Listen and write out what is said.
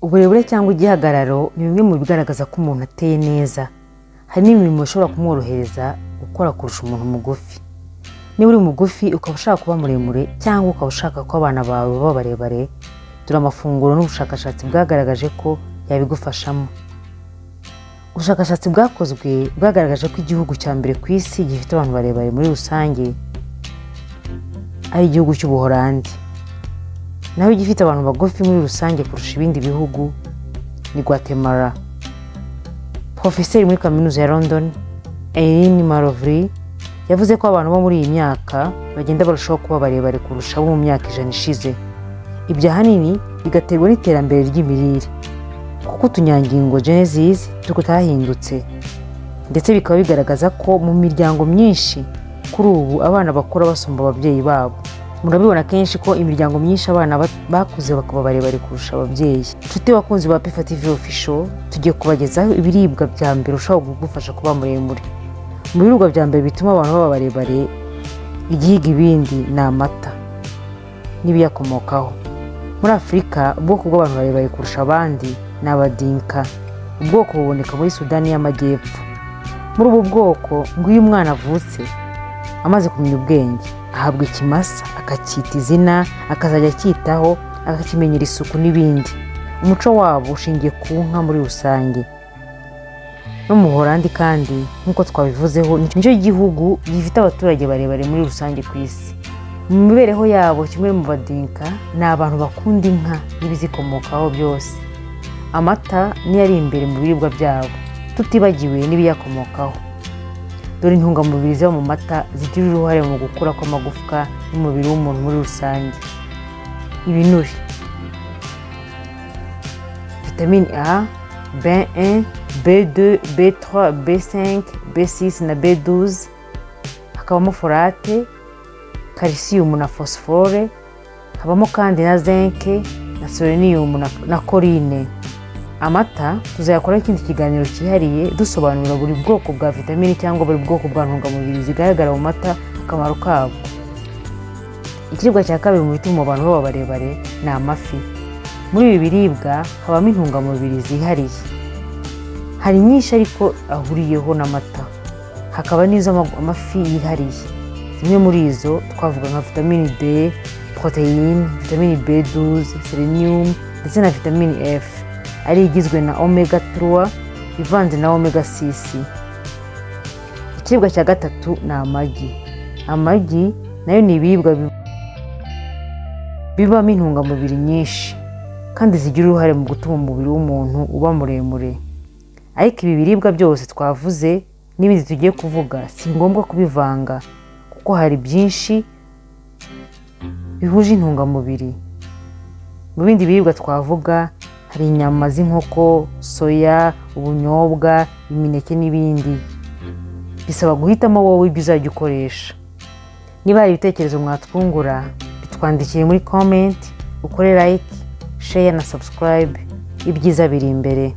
Uburebure cyangwa igihagararo ni bimwe mu bigaragaza ko umuntu ateye neza. Hari n'imirimo ishobora kumworohereza gukora kurusha umuntu mugufi. Niba uri mugufi ukaba ushaka kuba muremure cyangwa ukaba ushaka ko abana bawe baba barebare, dore amafunguro n'ubushakashatsi bwagaragaje ko yabigufashamo. Ubushakashatsi bwakozwe bwagaragaje ko igihugu cya mbere ku isi gifite abantu barebare muri rusange ari igihugu cy'Ubuholandi. Naho igifite abantu bagufi muri rusange kurusha ibindi bihugu ni Guatemala. Porofeseri muri Kaminuza ya London, Eileen Marovli, yavuze ko abantu bo muri iyi myaka bagenda barushaho kuba barebare kurusha abo mu myaka 100 ishize. Ibyo ahanini bigaterwa n'iterambere ry'imirire, kuko utunyangingo genesis tutahindutse, ndetse bikaba bigaragaza ko mu miryango myinshi kuri ubu abana bakura basumba ababyeyi babo. Murabibona kenshi ko imiryango myinshi abana bakuze bakaba barebare kurusha ababyeyi. Nshuti bakunzi ba Pifa TV Official, tugiye kubagezaho ibiribwa bya mbere ushobora kugufasha kuba muremure. Mu biribwa bya mbere bituma abantu baba barebare, igihiga ibindi ni amata n'ibiyakomokaho. Muri Afurika, ubwoko bw'abantu barebare kurusha abandi ni Abadinka, ubwoko buboneka muri Sudani y'Amajyepfo. Muri ubu bwoko ngo iyo umwana avutse amaze kumenya ubwenge, ahabwa ikimasa, akacyita izina, akazajya acyitaho, akakimenyera isuku n'ibindi. Umuco wabo ushingiye ku nka muri rusange. No mu Buholandi kandi, nk'uko twabivuzeho, nicyo gihugu gifite abaturage barebare muri rusange ku isi. Mu mibereho yabo, kimwe mu Badinka, ni abantu bakunda inka n'ibizikomokaho byose. Amata niyo ari imbere mu biribwa byabo, tutibagiwe n'ibiyakomokaho. Dore intungamubiri ziba mu mata zigira uruhare mu gukura kw'amagufwa n'umubiri w'umuntu muri rusange: ibinure, vitamini A, B1, B2, B3, B5, B6 na B12, hakabamo folate, kalisiyumu na phosphore, habamo kandi na zinc na selenium na choline. Amata tuzayakoraho ikindi kiganiro cyihariye, dusobanurira buri bwoko bwa vitamini cyangwa buri bwoko bwa ntungamubiri zigaragara mu mata, akamaro kabwo. Ikiribwa cya kabiri mu bituma abantu baba barebare ni amafi. Muri ibi biribwa habamo intungamubiri zihariye. Hari nyinshi ariko ahuriyeho n'amata, hakaba n'izo amafi yihariye. Zimwe muri izo twavuga nka vitamini D, poroteyine, vitamini B12, selenium ndetse na vitamini F, ari igizwe na omega 3 ivanze na omega 6. Ikiribwa cya gatatu ni amagi. Amagi nayo ni ibiribwa bibamo intungamubiri nyinshi kandi zigira uruhare mu gutuma umubiri w'umuntu uba muremure. Ariko ibi biribwa byose twavuze n'ibindi tugiye kuvuga, si ngombwa kubivanga kuko hari byinshi bihuje intungamubiri. Mu bindi biribwa twavuga hari inyama z'inkoko, soya, ubunyobwa, imineke n'ibindi. Bisaba guhitamo wowe ibyo uzajya ukoresha. Niba hari ibitekerezo mwatwungura, bitwandikire muri comment, ukore like, share na subscribe. Ibyiza biri imbere.